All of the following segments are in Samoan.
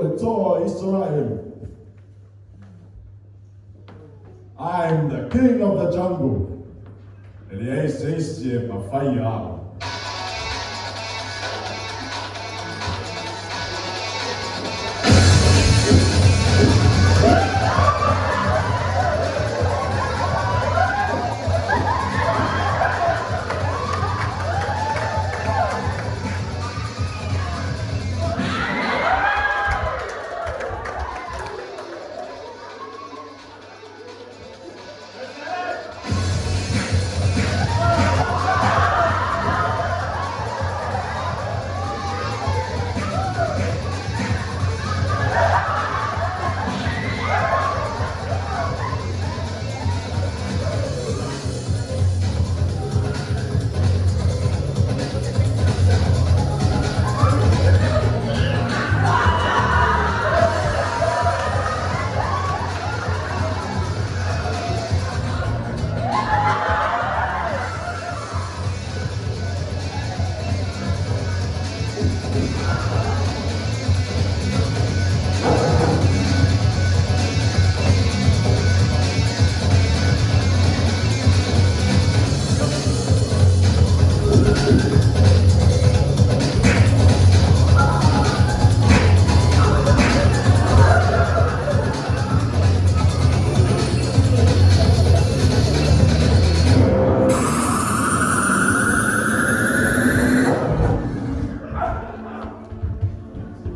le toa o Isaraelu. I'm the king of the jungle. E leai se isi e mafai ia au.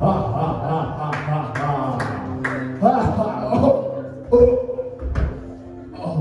Ha ha ha ha ha ha. Ha ha oh oh oh.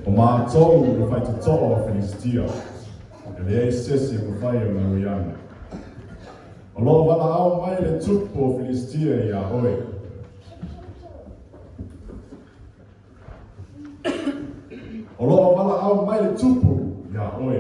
O matou le faitotoa o Filistia, e leai se isi e mafai ona ui ane. O lo o valaau mai le tupu o Filistia iā oe. O lo o valaau mai le tupu iā oe.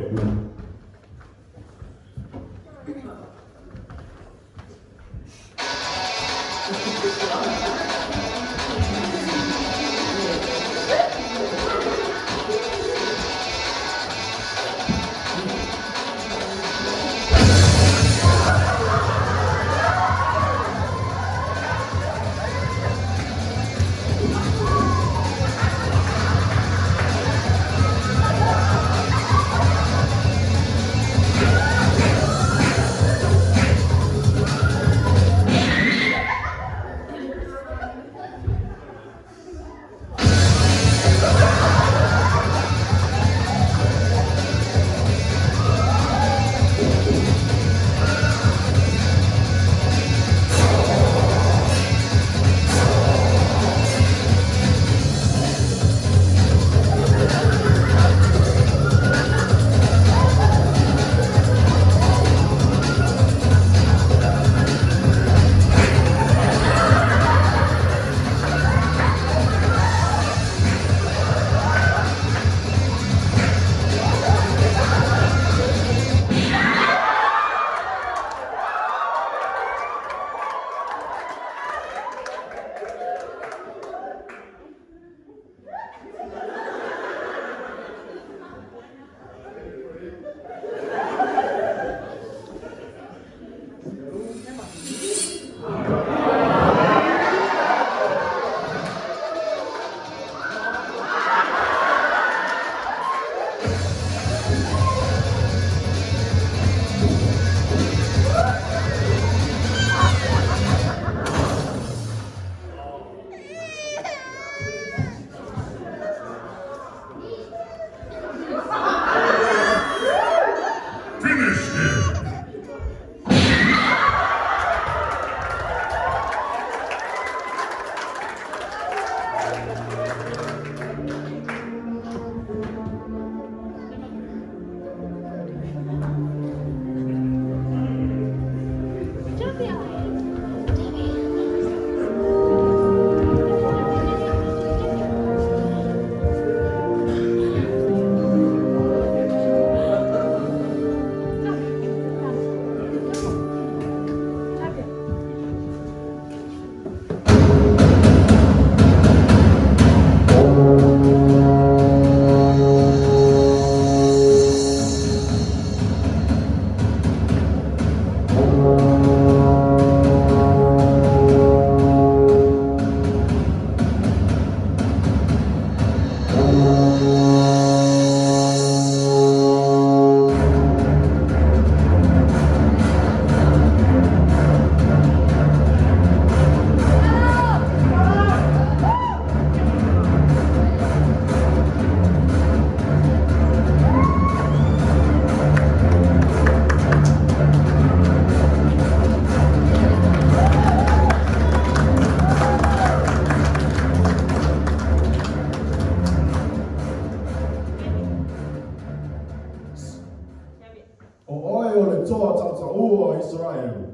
O oe o le toa tautaua o Isaraelu.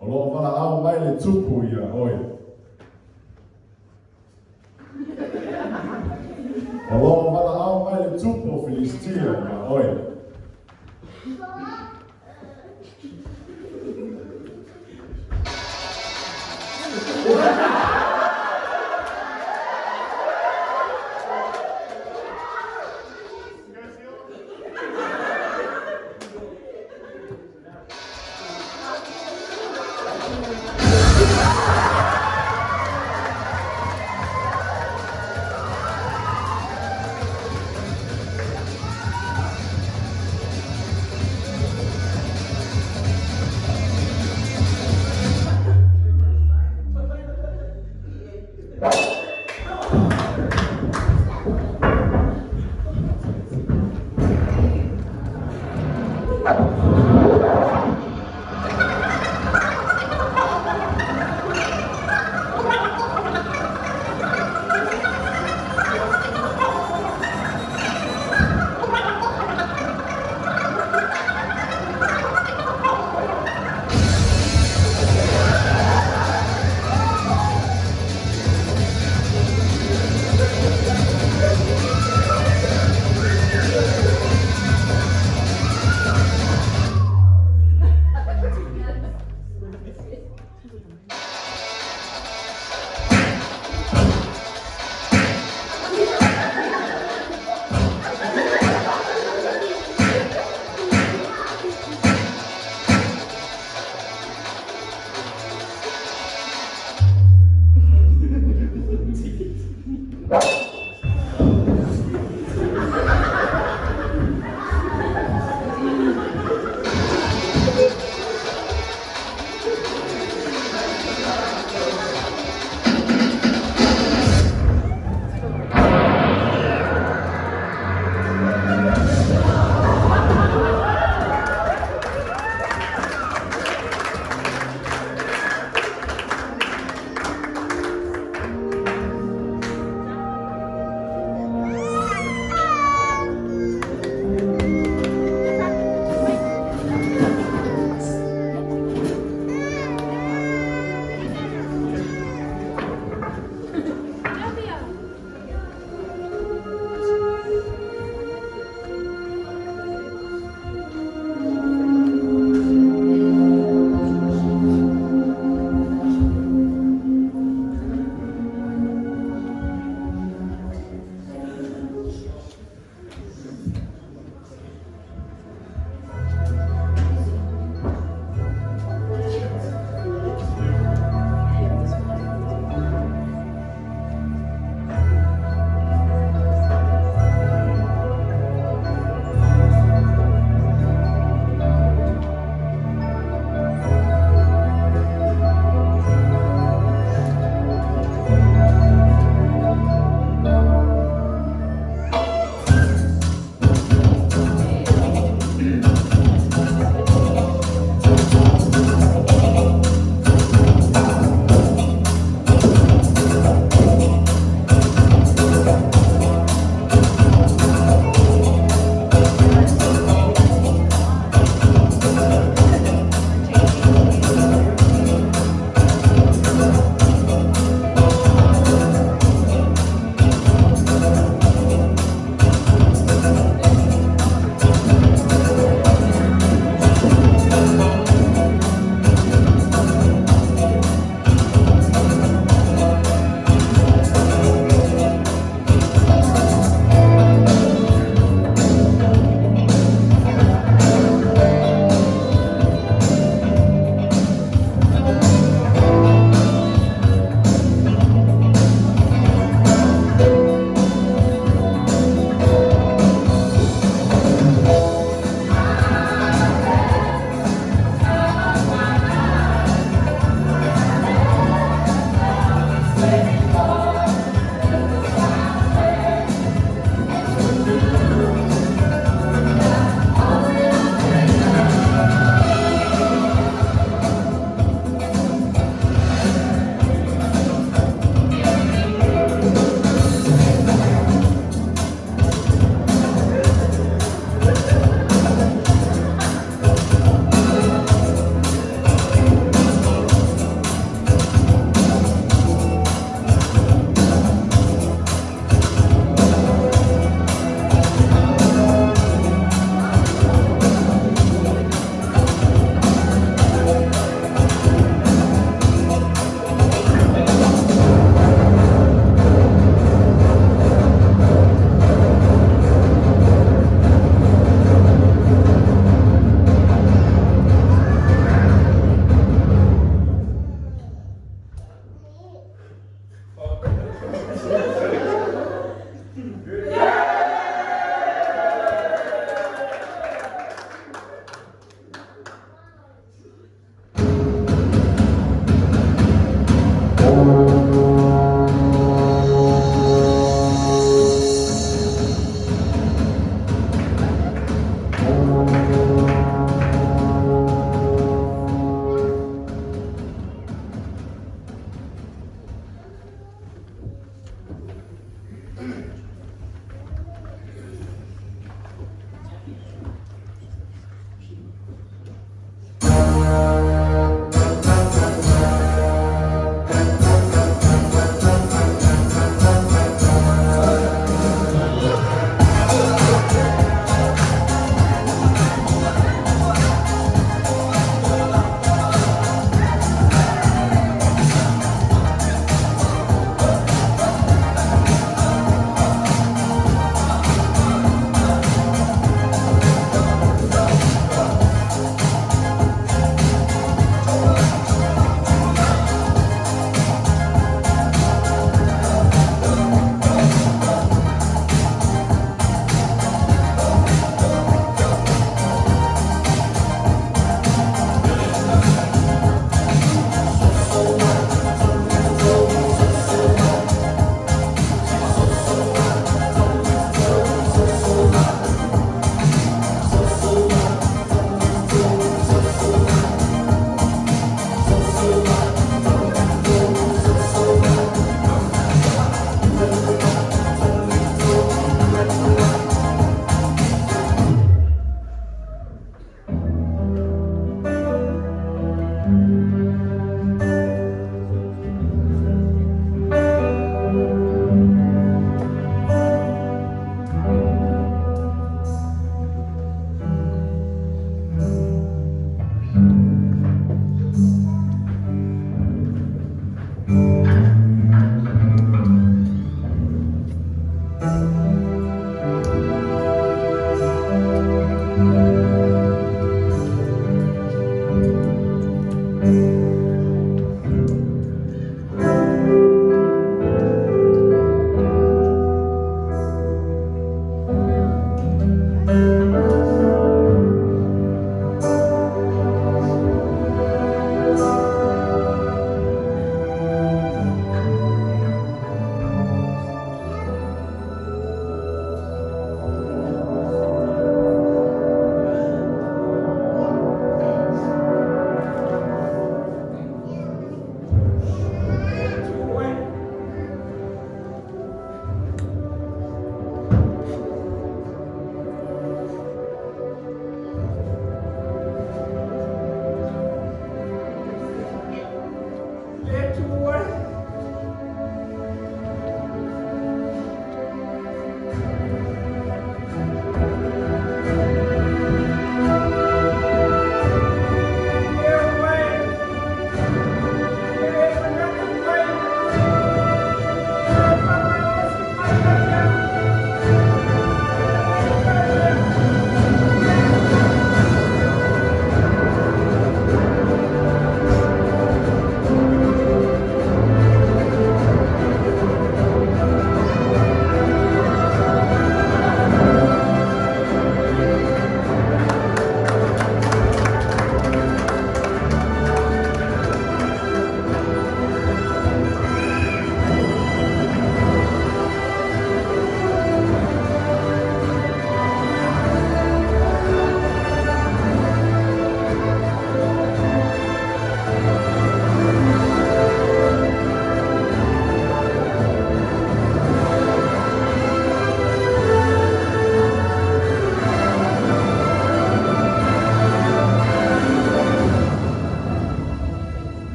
O loo valaau mai le Tupu ia oe. O loo valaau mai le Tupu o Filistia ia oe.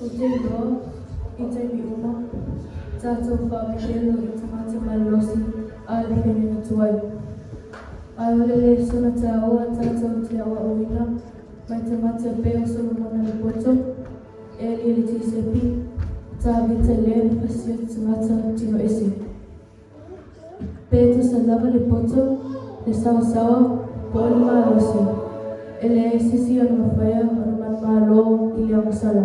Ou te iloa, i taimi uma, tatou faamemelo i tagata malolosi a le feagaiga tuai. Ae o le le soona taua tatou te aoaoina mai tagata e pei o Solomona le poto, Elia le Tisepi, Tavita lea na fasia tagata tino ese. Pe tusa lava le poto, le saosaoa, po o le malosi, e leai se isi ona mafaia ona manumalo i le agasala.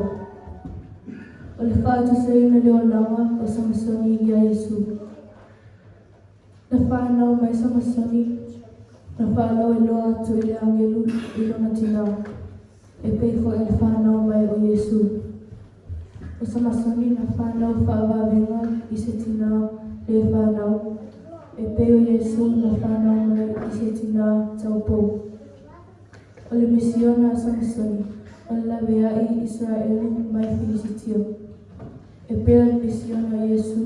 O le faatusaina le olaga o Samasoni iā Iesu. Na fanau mai Samasoni, na faalauiloa atu e le agelu i lona tinā, e pei foi o le fanau mai o Iesu. O Samasoni na fanau faavavega i se tinā le fanau, e pei o Iesu na fanau mai i se tinā taupou. O le misiona a Samasoni, o le laveai i Isaraelu mai Filisitia. E pei o le misiona a Iesu,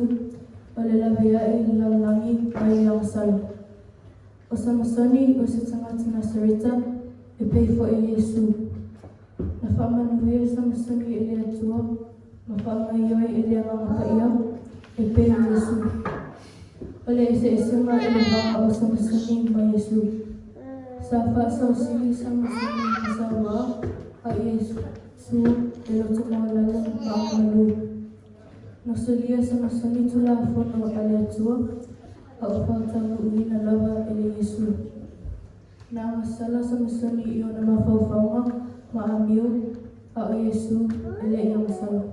o le laveai i le lalolagi mai le agasala. O Samasoni o se tagata Nasareta, e pei foi o Iesu. Na faamanuia Samasoni e le Atua ma faagaoioi e le Agaga Paia, e pei o Iesu. O le eseesega i le va o Samasoni ma Iesu. Sa faasausili Samasoni ma Saua a Iesu e loto maualalo ma agamalu. Na solia Samasoni Tulafono a le Atua, a ua faataunuuina lava e le Iesu. Na agasala Samasoni i ona mafaufauga ma amio, a o Iesu e le i agasala.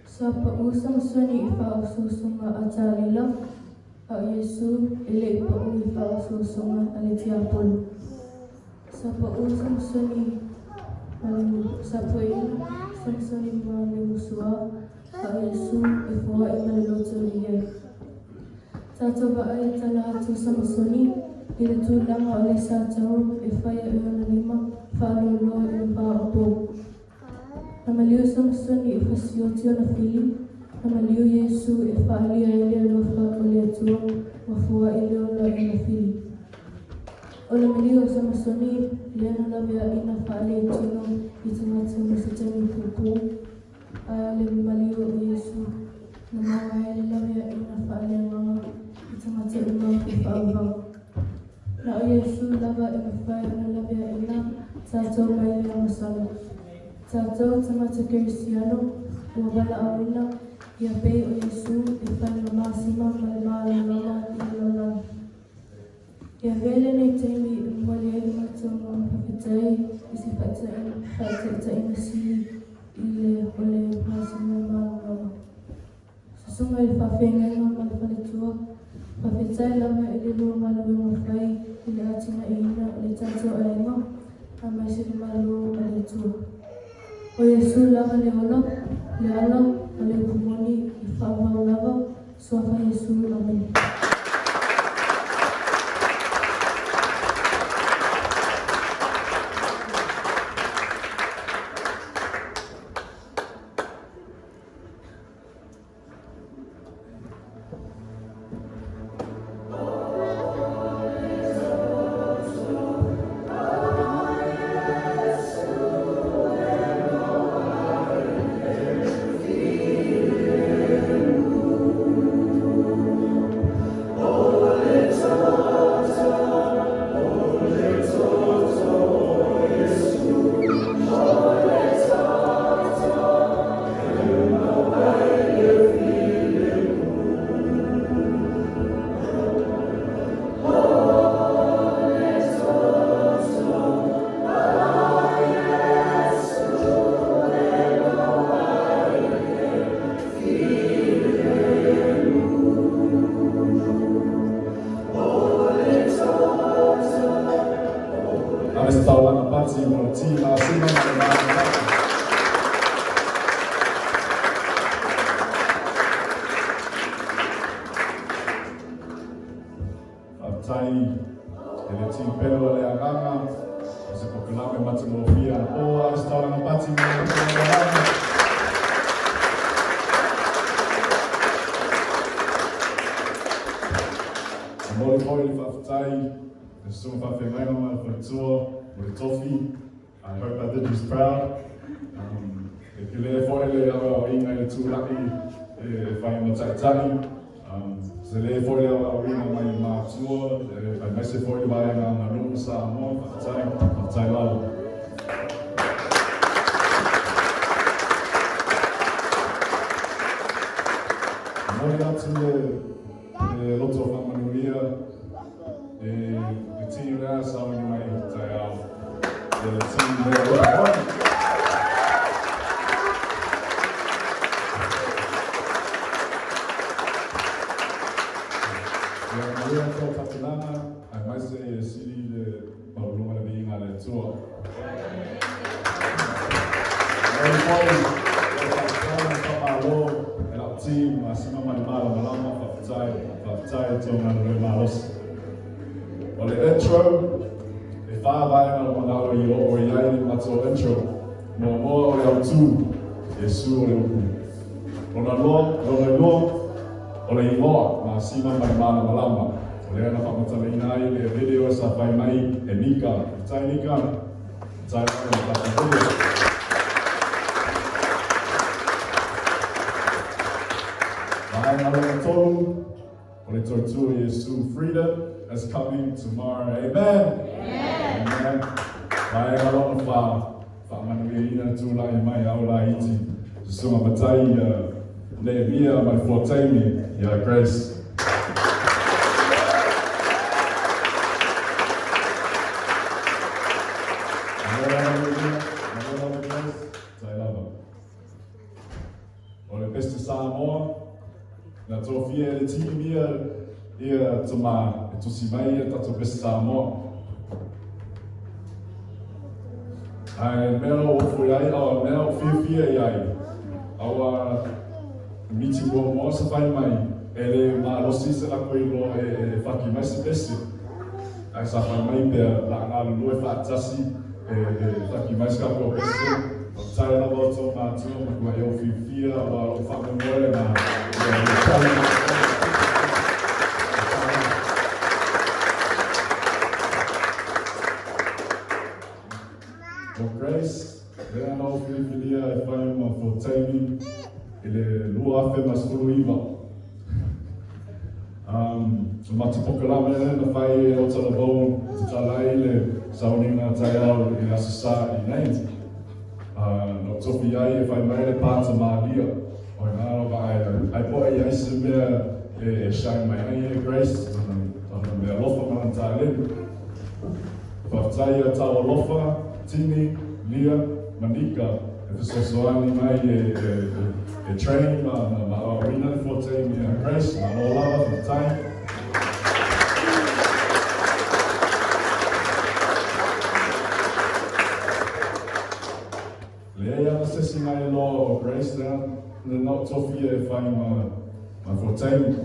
Sa pau Samasoni i faaosoosoga a Talila, a o Iesu e le i pau i faaosoosoga a le tiapolo. Sa pau Samasoni ma le sa pueina Samasoni ma le musuā, a o Iesu e foai ma le loto e i ai. Tatou vaai e tala atu Samasoni i le tulaga o le sa tau e faia e ona lima faaloaloa i le va o pou. Na maliu Samasoni e fasioti ona fili, na maliu Iesu e faaalia ai le alofa o le Atua ma foai le ola i ona fili. O le maliu o Samasoni lea na laveaina faaletino i tagata mo se taimi puupuu, ae o le maliu o Iesu na maua ai le laveaina faaleagaga i tagata uma e faaauau. Na o Iesu lava e mafai ona laveaina tatou mai le agasala. Tatou tagata Kerisiano ua valaauina ia pei o Iesu e fai ma masima ma le malamalama i le lalolagi. Ia avea lenei taimi e momoli ai le matou agaga faafetai i se faataitaiga sili i le o le masima malamalama. Susuga i le Faafeagaiga ma le Faletua, faafetai lava i le lua galuega fai i le atinaeina o le tatou aiga aemaise le Malo a le Atua. O Iesu lava le ola, le ala ma le upu moni e faavavau lava, Suafa Iesu, Amene. Ave se taulaga pati mo le Ti Masima ma le Malamalama. Faafetai e le Ti Pelo a le Agaga, o se pokalame matagofie anapo. Ave se taulaga pati mo le Ti Malamalama. Momoli foi le faafetai le susuga faafeagaiga ma le faletua mo le tofi. I hope I did you proud. E tele foi le aoaoina i le tula'i e fai ma taitai, tele foi le aoaoina mai matua, aemaise foi le vaega aganuu ma Samoa, faafetai, faafetai lava. E momoli atu le loto faamanuia i le team lea sa auina mai taeao, le team lea. Ia manuia tou tapenaga, aemaise ia sili le maualuluga le viiga a le Atua. Momoli foi le faafetai ma le faamalo i lau team Masima ma le Malamalama, faafetai, faafetai i tou galulue malosi. O le intro, e fa vaega o manao i oo i ai le matou intro. Muamua o le autu, Iesu o le upu. Lona lua, lona lua, o le igoa, Masima ma le Malamalama. O lea na faamatalaina ai le video sa fai mai e Nika. Faafetai Nika. Faafetai lava i le tatou video. Vaega lona tolu, o le toetu o Iesu. Freedom is coming tomorrow. Amen. Amen. Vaega lona fa, faamanuiaina le tulai mai a au laiti, Susuga Matai ia Nehemia ma le Fuataimi ia Grace. Malo lava Nehemia, malo lava Grace, tai lava. O le Best of Samoa, na tofia e le team ia ia tama e tusi mai ia tatou Best Samoa. Ae mea o ofo i ai, o mea o fiafia i ai, aua miti muamua sa fai mai, e le malosi se lako iloa e faki mai se pese. Ae sa fai mai pea la galulue faatasi e faki mai se kakou pese. Faafetai lava o tou matua matuai ou fiafia aua lou faamoemoe lena ia le tali mai. O Grace, lea na ou filifilia e fai ma Fortaimi i le 2019. O matou pokalame lea na fai e lau talavou e tatala ai le sauniga taeao i le Aso Sa i nei. Na ou tofi ai e fai mai le pa tamalia. O ina lau vaai ai poe i ai se mea e shine mai ai e Grace, lana mea alofa ma lana taleni. Faafetai ia Taualofa, Tini, Lia ma Nika e fesoasoani mai e train ma aoaoina le fuataimi a Grace. Malo lava, faafetai. Leai ana se isi mai e loa o Grace lea na ou tofia e fai ma fuataimi.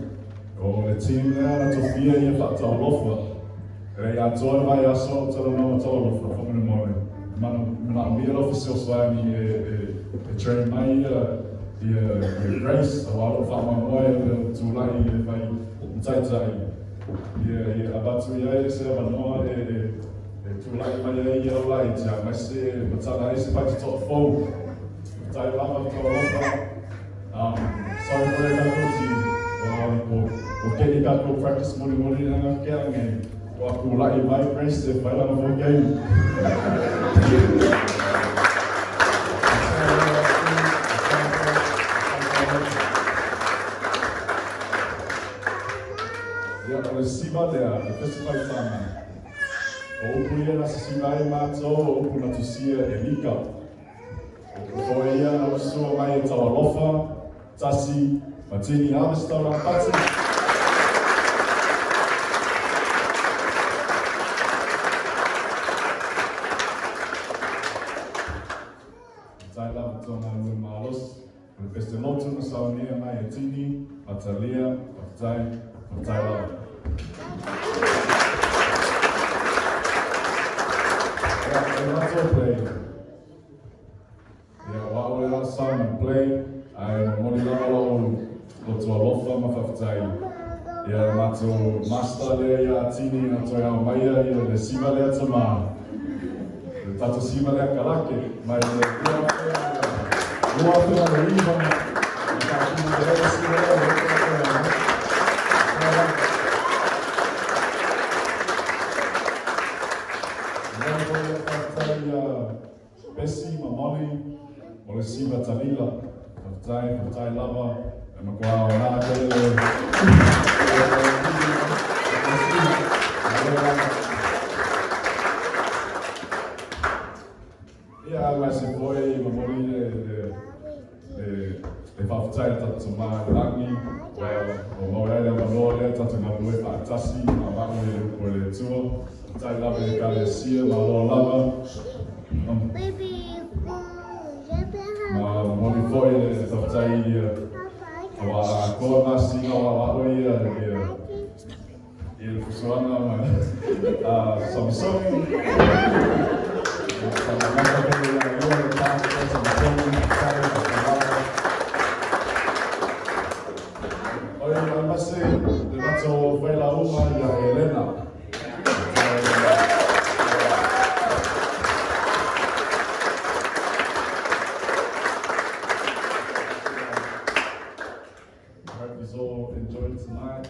O le team lea na tofia ia faataualofa. E lei atoa le vaiaso o talanoa ma Taualofa faamolemole. Manaomia lau fesoasoani e train mai ia Grace aua lou faamoemoe o le tulai e fai ma taitai ia avatu i ai se avanoa e tulai mai ai ia laiti aemaise matala ai se faitotoa fou. Tai lava Taualofa. Sorry for le tatou team. O kei tatou practice mulimuli na ke ange. Ua kula'i mai Grace e fai lana full game. Ia, o le siva lea, le pese faitaga. O upu ia na sisiva ai matou, o upu na tusia e Mika. O koe ia na usua mai e Taualofa, Tasi, ma Tini Harvest Tauranga Pati. Tai lava tōna nui malosi. O le pese lotu na saunia mai e Tini, Matalia, faafetai, faafetai lava. Ia, e matou play. Ia, o au le last song na play, ae momoli lava lou loto alofa ma faafetai ia le matou master lea ia Tini na toe ao mai ia le siva lea tama, le tatou siva lea kalake mai le 2009 na faatino ai le siva lea o le Momoli foi lau faafetai ia Bessie ma Molly o le siva talila. Faafetai, faafetai lava. E matua aoga tele le Ia, aemaise foi momoli le le le le faafetai i le tatou Tama i le Lagi, ua ua maua ai le avanoa lea tatou galulue faatasi ma avatu i le upu a le Atua. Faafetai lava i le Ekalesia, malo lava. Ma momoli foi le faafetai i aua a atoa masina o aoao ia ia i le fusuaga ma Samisoni. Faamamafa tele ia ia le taoto Samisoni, faafetai, faafetai lava. Oi, aemaise le matou failauga ia Helena. I hope you all enjoyed tonight.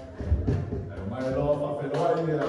E mai loa faafeiloai ia